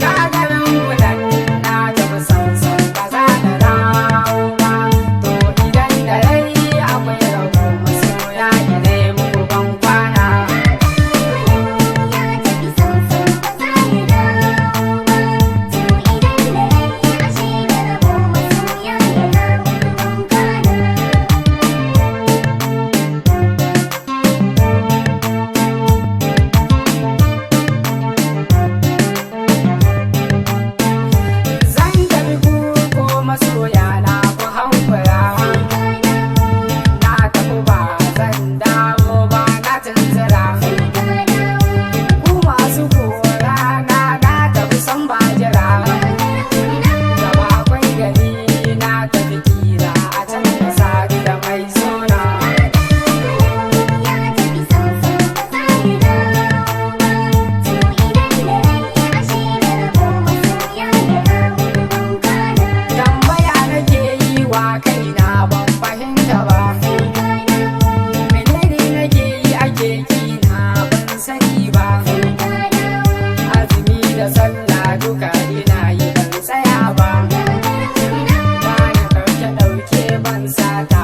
Gagarin gudan na tafi sansan ba za na dawo ba. To idan da rai akwai rabo, masoya, ina muku ban kwana. Ya tafi sansan ba za ya dawo ba. To idan da rai ashe da rabo, masoya, yana muku ban kwana. Zan tafi ku ko masoya na, ku hankura. Na tafi ba zan dawo ba, na tunzura. Ku masu kora na, na tafi san ba jira. Gaba akwai gari, na tafi kira a can da sadu da mai sona. Ya tafi sansan ba za ya dawo ba. To idan da rai ashe da rabo, masoya, yana muku ban kwana. Tambaya nake yi wa kaina, ban fahimta ba. Menene nake yi ake kina? Ban sani ba. Azumi da sallah duka ina yi, ban tsaya ba. Ba na ɗauke ɗauke, ban sata.